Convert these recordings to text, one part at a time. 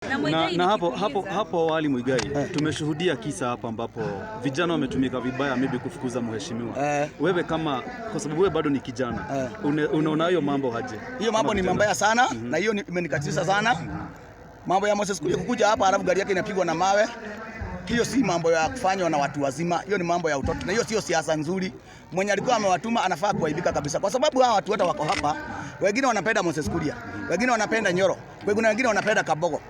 Na Na, Muigai na hapo, hapo, nikikuuliza- hapo awali Muigai, tumeshuhudia kisa hapa ambapo vijana wametumika vibaya maybe kufukuza mheshimiwa. Wewe kama, kwa sababu wewe bado ni kijana, unaona hayo mambo haje? Hiyo mambo Kama ni kijana. mabaya sana na hiyo imenikatiza sana. Mambo ya Moses Kuria kukuja hapa alafu gari yake inapigwa na mawe, hiyo si mambo ya kufanywa na watu wazima, hiyo ni mambo ya utoto na hiyo sio siasa nzuri. Mwenye alikuwa amewatuma anafaa kuaibika kabisa, kwa sababu hawa watu wote wako hapa, wengine wanapenda Moses Kuria, wengine wanapenda Nyoro, wengine wanapenda Kabogo.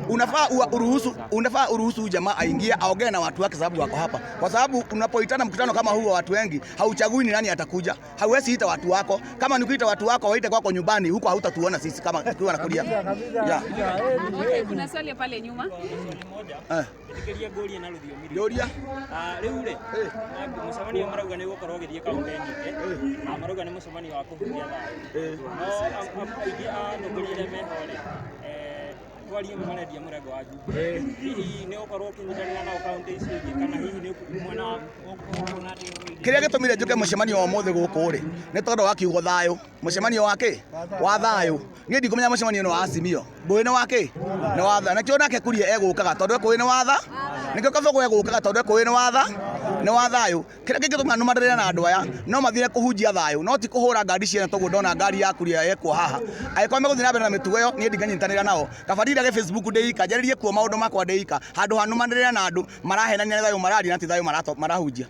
Unafaa uruhusu huyu jamaa aingie aongee na watu wake, sababu wako hapa. Kwa sababu unapoitana mkutano kama huu wa watu wengi, hauchagui ni nani atakuja. Hauwezi ita watu wako. Kama ni kuita watu wako, waite kwako nyumbani, huko hautatuona sisi kama tukiwa nakulia. Yeah. Okay, kuna swali pale nyuma. Ĩtĩkĩria ngũrie na rũthiomi rwitũ. Yoria. Ah, rĩu rĩ, na mũcemanio marauga nĩ gũkorwo ũgĩthiĩ kaũntĩ nyingĩ, na marauga nĩ mũcemanio wa kũhunjia thayũ. No aingĩ a atongoria arĩa meho rĩ, twarie nĩ marendia mũrengo wa Jubilee. Hihi nĩ ũgũkorwo ũkĩnyitanĩra nao kaũntĩ icio ingĩ, kana hihi nĩ mwena ũkuona atĩ ũgũthiĩ? Kĩrĩa gĩtũmire njũke mũcemanio wa ũmũthĩ gũkũ rĩ, nĩ tondũ wa kiugo thayũ. Mũcemanio wa kĩ? Wa thayũ. Niĩ ndikũmenya mũcemanio nĩ wa Azimio. Ngũĩ nĩ wa kĩ? Nĩ wa thayũ. Nakĩo nake Kuria egũkaga tondũ ekũĩ nĩ wa tha. Nĩkĩo Kabogo egũkaga tondũ ekũĩ nĩ wa tha. Nĩ wa thayũ. Kĩrĩa kĩngĩtũma nũmanĩrĩre na andũ aya, no mathire kũhunjia thayũ, no ti kũhũra ngari ciene toguo ndona ngari ya Kuria yekwo haha. Angĩkorwo megũthiĩ na mbere na mĩtugo ĩyo, niĩ ndinganyitanĩra nao. Kaba ndindage Facebook ndĩika, njarĩrie kuo maũndũ makwa ndĩika, handũ ha nũmanĩrĩre na andũ marahenania nĩ thayũ mararia na ti thayũ marahunjia.